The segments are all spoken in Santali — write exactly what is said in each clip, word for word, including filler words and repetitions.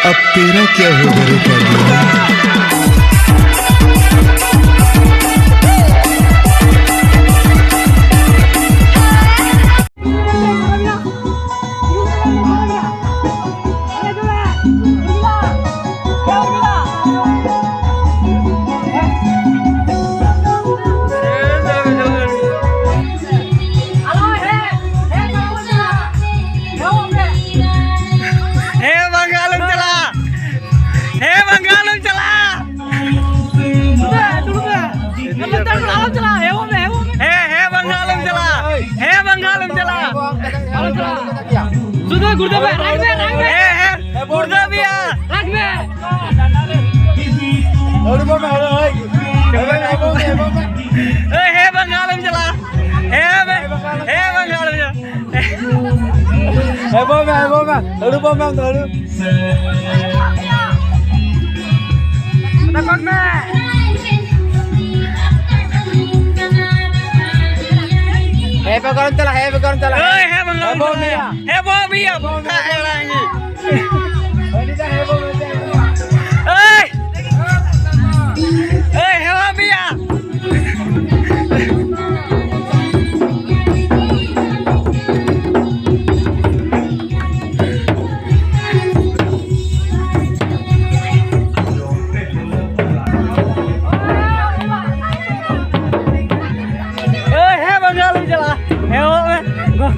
अब तेरा क्या होगा रे पागल? ᱦᱮᱸ ᱵᱟᱝᱜᱟᱞ ᱮᱢ ᱪᱟᱞᱟᱜ, ᱦᱮᱸ ᱵᱟᱝᱜᱟᱞ ᱮᱢ ᱪᱟᱞᱟᱜ᱾ ᱦᱮᱸ, ᱦᱮᱸ ᱵᱟᱝᱜᱟᱞ ᱮᱢ ᱪᱟᱞᱟᱜ, ᱦᱮᱸ ᱵᱟᱝᱜᱟᱞ ᱮᱢ ᱪᱟᱞᱟᱜ᱾ ᱥᱩᱫᱷᱩ ᱜᱩᱲᱫᱟᱹ ᱵᱮ, ᱨᱟᱜᱽ ᱵᱮ, ᱨᱟᱜᱽ ᱵᱮ᱾ ᱦᱮᱸ, ᱦᱮᱸ, ᱜᱩᱲᱫᱟᱹ ᱵᱮᱭᱟ᱾ ᱨᱟᱜᱽ ᱵᱮ᱾ ᱦᱮᱸ, ᱦᱮᱸ ᱵᱟᱝᱜᱟᱞ ᱮᱢ ᱪᱟᱞᱟᱜ, ᱦᱮᱸ ᱵᱮ-, ᱦᱮᱸ ᱵᱟᱝᱜᱟᱞ ᱮᱢ ᱪᱟᱞᱟᱜ᱾ ᱮᱵᱚ ᱢᱮ, ᱮᱵᱚ ᱢᱮ, ᱦᱟᱹᱲᱩᱵᱚᱜ ᱢᱮ ᱟᱢ ᱫᱚ, ᱦᱟᱹᱲᱩ᱾ ᱦᱮᱸ ᱵᱮ ᱜᱚᱨᱚᱢ ᱪᱟᱞᱟᱜ, ᱦᱮᱸ ᱵᱮ ᱜᱚᱨᱚᱢ ᱪᱟᱞᱟᱜ᱾ ᱮᱭ, ᱦᱮᱸ ᱵᱮ ᱜᱚᱨᱚᱢ ᱮᱵᱚ ᱪᱟᱞᱟᱜ᱾ ᱢᱮᱭᱟ᱾ ᱦᱮᱸ ᱵᱚ ᱢᱮᱭᱟ, ᱵᱚ ᱠᱟ ᱮᱲᱟᱝ᱾ ᱦᱟᱹᱱᱤ ᱫᱚ ᱦᱮᱸ ᱵᱮ ᱜᱚᱨᱚᱢ ᱪᱟᱞᱟᱜ᱾ ᱮᱭ! ᱮᱭ, ᱦᱮᱣᱟ ᱢᱮᱭᱟ᱾ ᱮᱭ, ᱦᱮᱸ, ᱵᱟᱝᱜᱟᱞ ᱮᱢ ᱪᱟᱞᱟᱜᱼᱟ᱾ ᱦᱮᱸ, ᱚᱲᱟᱜ ᱢᱮ᱾ ᱜᱚ-,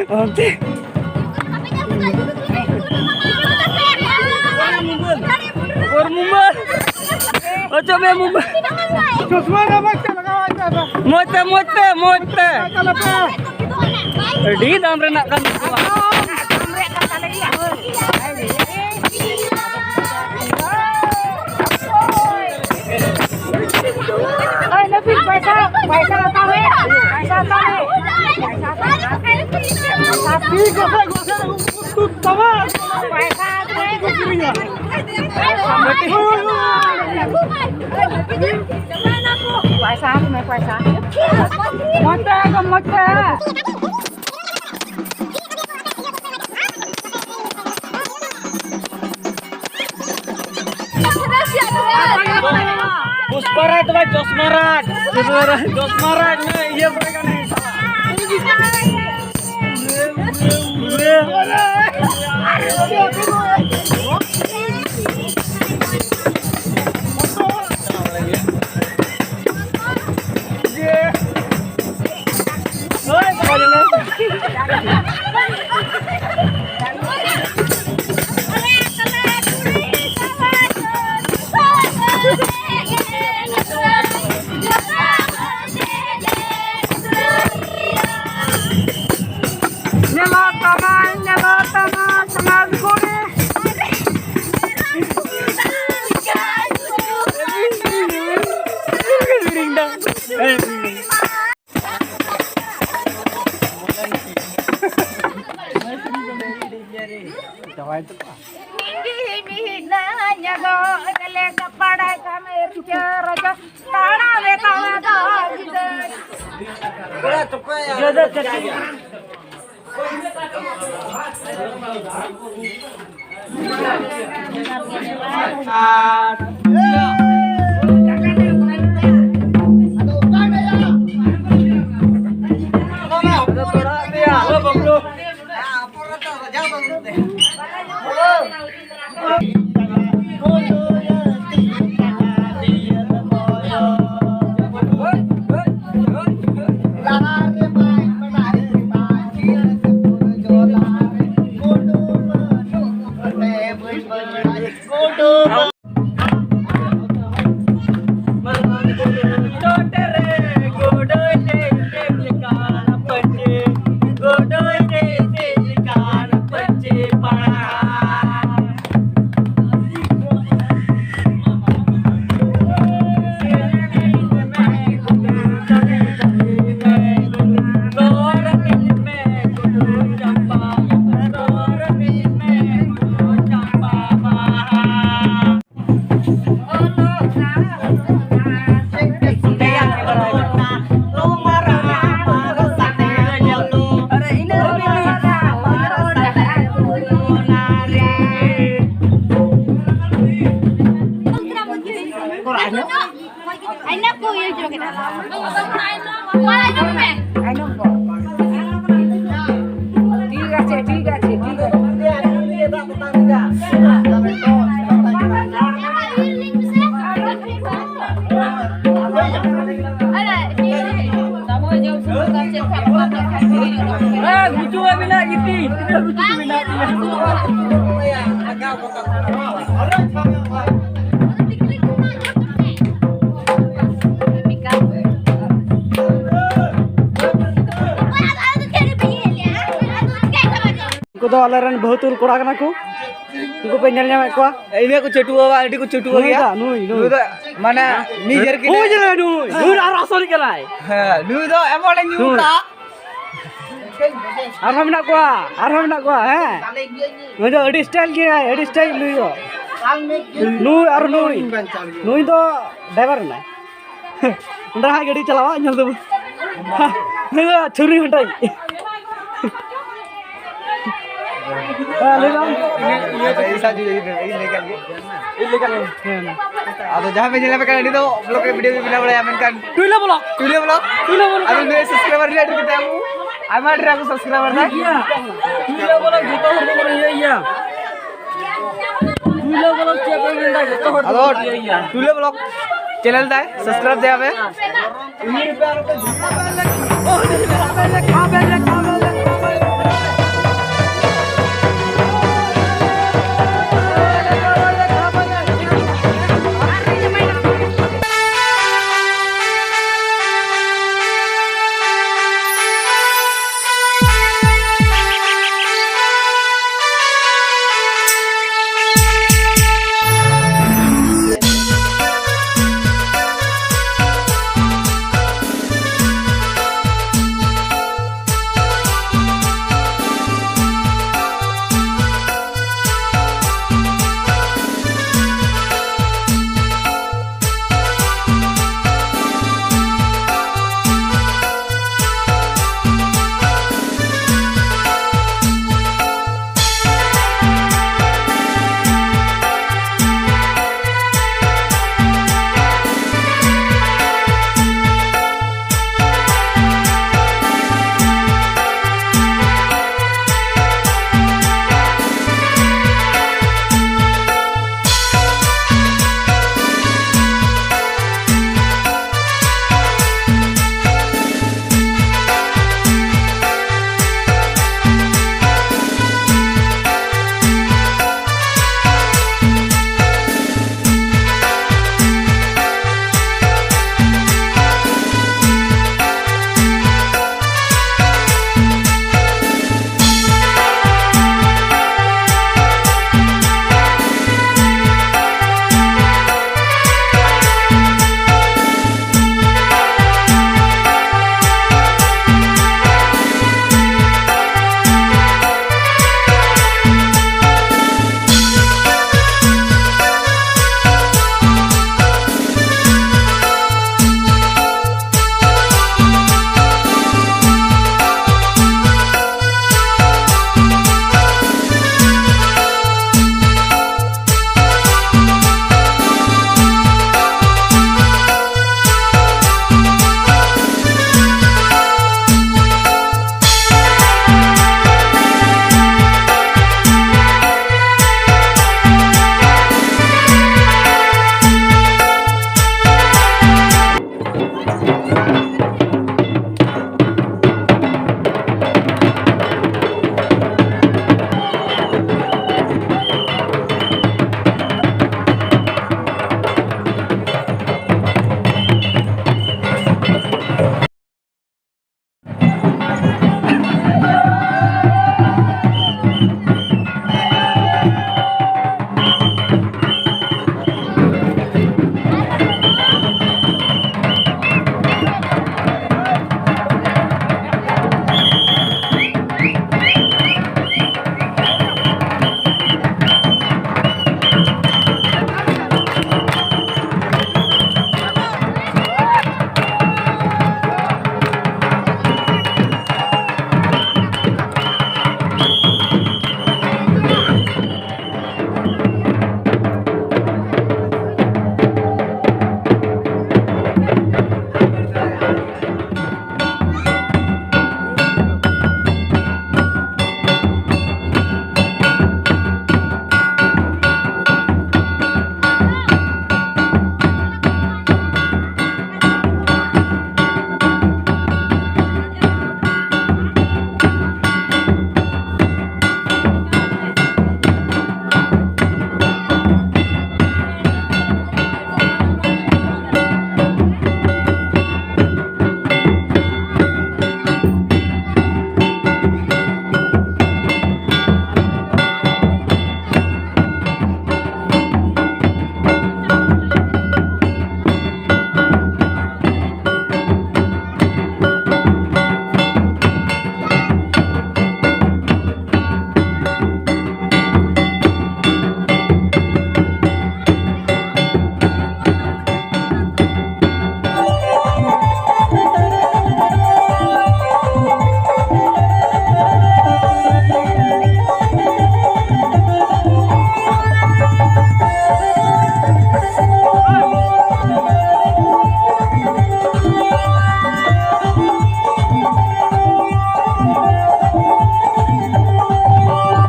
ᱚᱱᱛᱮ ᱚᱠᱚᱨ ᱢᱩᱢᱵᱟᱹᱞ? ᱚᱪᱚᱜ ᱢᱮ ᱢᱩᱢᱵᱟᱹᱞ᱾ ᱪᱚᱥᱢᱟ ᱫᱚ ᱢᱚᱡᱽ ᱛᱮ ᱞᱟᱜᱟᱣ ᱟᱭ ᱯᱮ ᱟᱫᱚ᱾ ᱢᱚᱡᱽ ᱛᱮ, ᱢᱚᱡᱽ ᱛᱮ, ᱢᱚᱡᱽ ᱛᱮ᱾ ᱪᱟᱞᱟᱜ ᱯᱮ᱾ ᱟᱹᱰᱤ ᱫᱟᱢ ᱨᱮᱱᱟᱜ ᱠᱟᱱ ᱛᱟᱠᱚᱣᱟ᱾ ᱯᱟᱭᱥᱟ, ᱯᱟᱭᱥᱟ ᱦᱟᱛᱟᱣ ᱢᱮ᱾ ᱯᱟᱭᱥᱟ ᱦᱟᱛᱟᱣ ᱢᱮ᱾ ᱯᱟᱭᱥᱟ ᱦᱟᱛᱟᱣ ᱢᱮ᱾ ᱯᱟᱭᱥᱟ ᱦᱟᱛᱟᱣ ᱢᱮ᱾ ᱯᱟᱭᱥᱟ ᱦᱟᱛᱟᱣ ᱢᱮ, ᱯᱟᱭᱥᱟ᱾ ᱢᱚᱡᱽ ᱛᱮ, ᱮᱠᱫᱚᱢ ᱢᱚᱡᱽ ᱛᱮ᱾ ᱯᱩᱥᱯᱟᱨᱟᱡᱽ ᱫᱚ ᱵᱟᱝ, ᱪᱚᱥᱢᱟᱨᱟᱡᱽ᱾ ᱪᱚᱥᱢᱟᱨᱟᱡᱽ ᱢᱮ, ᱤᱭᱟᱹ ᱠᱚᱨᱮ ᱠᱟᱱᱟ᱾ ᱤᱧ ᱜᱮ ᱢᱤᱱᱟᱹᱧᱟ ᱜᱚ, ᱜᱮᱞᱮ ᱠᱟᱯᱟᱲᱟ ᱠᱟᱢᱮᱨ ᱪᱟᱹᱨ ᱡᱚ, ᱛᱟᱲᱟᱢᱮ ᱛᱟᱲᱟ ᱫᱚ ᱜᱤᱫᱟᱹᱨ᱾ ঠিক আছে, ঠিক আছে, ঠিক আছে। ᱦᱮᱸ, ᱜᱩᱪᱩ ᱢᱮᱱᱟᱜ ᱜᱮᱛᱤᱧ, ᱛᱤᱱᱟᱹᱜ ᱜᱩᱪᱩ ᱢᱮᱱᱟᱜ ᱛᱤᱧᱟ᱾ ᱩᱱᱠᱩ ᱫᱚ ᱟᱞᱮᱨᱮᱱ ᱵᱟᱹᱦᱩ ᱛᱩᱞ ᱠᱚᱲᱟ ᱠᱟᱱᱟ ᱠᱚ᱾ ᱩᱱᱠᱩ ᱯᱮ ᱧᱮᱞ ᱧᱟᱢᱮᱫ ᱠᱚᱣᱟ? ᱤᱱᱟᱹ ᱠᱚ ᱪᱟᱹᱴᱩᱣᱟᱹ, ᱟᱹᱰᱤ ᱠᱚ ᱪᱟᱹᱴᱩᱣᱟᱹ ᱱᱩᱭ ᱜᱮᱭᱟ᱾ ᱫᱚ, ᱱᱩᱭ, ᱱᱩᱭ᱾ ᱱᱩᱭ ᱫᱚ ᱢᱟᱱᱮ ᱱᱤᱡᱮᱨ ᱜᱮ ᱳᱭ ᱡᱮ ᱱᱩᱭ, ᱱᱩᱭ ᱟᱨ ᱟᱥᱚᱞᱤᱡ ᱠᱟᱱᱟᱭ᱾ ᱦᱮᱸ, ᱱᱩᱭ ᱫᱚ ᱮᱢᱚᱱᱮ ᱧᱩ ᱦᱩᱸ᱾ ᱠᱟᱜᱼᱟ᱾ ᱟᱨᱦᱚᱸ ᱢᱮᱱᱟᱜ ᱠᱚᱣᱟ, ᱟᱨᱦᱚᱸ ᱢᱮᱱᱟᱜ ᱠᱚᱣᱟ᱾ ᱦᱮᱸ, ᱱᱩᱭ ᱫᱚ ᱟᱹᱰᱤ ᱥᱴᱟᱭᱤᱞ ᱜᱮᱭᱟᱭ, ᱟᱹᱰᱤ ᱥᱴᱟᱭᱤᱞ ᱱᱩᱭ ᱫᱚ᱾ ᱱᱩᱭ ᱟᱨ ᱱᱩᱭ, ᱱᱩᱭ ᱫᱚ ᱰᱟᱭᱵᱟᱨ ᱠᱟᱱᱟᱭ᱾ ᱚᱸᱰᱮ ᱦᱟᱸᱜ ᱜᱟᱹᱰᱤ ᱪᱟᱞᱟᱣᱟ, ᱧᱮᱞ ᱛᱟᱵᱚ᱾ ᱱᱩᱭ ᱫᱚ ᱪᱷᱩᱨᱤ ᱦᱚᱴᱟᱭ᱾ ᱦᱮᱸ, ᱞᱟᱹᱭ ᱢᱮ ᱟᱢ᱾ ᱤᱧ ᱞᱟᱹᱭ ᱠᱟᱜ ᱜᱮ᱾ ᱤᱧ ᱞᱟᱹᱭ ᱠᱟᱜ ᱜᱮ᱾ ᱦᱮᱸ᱾ ᱟᱫᱚ ᱡᱟᱦᱟᱸ ᱯᱮ ᱧᱮᱞ ᱯᱮ ᱠᱟᱱᱟ, ᱩᱱᱤ ᱫᱚ vlog ᱨᱮ video ᱵᱮᱱᱟᱣ ᱵᱟᱲᱟᱭᱟ, ᱢᱮᱱᱠᱷᱟᱱ ᱴᱩᱭᱞᱟᱹ vlog, ᱴᱩᱭᱞᱟᱹ vlog᱾ ᱴᱩᱭᱞᱟᱹ vlog᱾ ᱟᱫᱚ ᱱᱩᱭ subscriber ᱨᱮ ᱟᱹᱰᱤ ᱠᱟᱛᱮ ᱟᱵᱚ ᱟᱭᱢᱟ ᱰᱷᱮᱨ ᱟᱵᱚ subscriber ᱛᱟᱭ᱾ ᱴᱩᱭᱞᱟᱹ vlog ᱡᱚᱛᱚ ᱦᱚᱲ ᱠᱚ ᱤᱭᱟᱹᱭ ᱜᱮᱭᱟ᱾ ᱴᱩᱭᱞᱟᱹ vlog ᱪᱮᱫ ᱯᱮ ᱢᱮᱱᱫᱟ, ᱡᱚᱛᱚ ᱦᱚᱲ ᱟᱫᱚ ᱠᱚ ᱤᱭᱟᱹᱭ ᱜᱮᱭᱟ᱾ ᱴᱩᱭᱞᱟᱹ vlog channel ᱛᱟᱭ subscribe ᱫᱟᱭᱟ ᱯᱮ᱾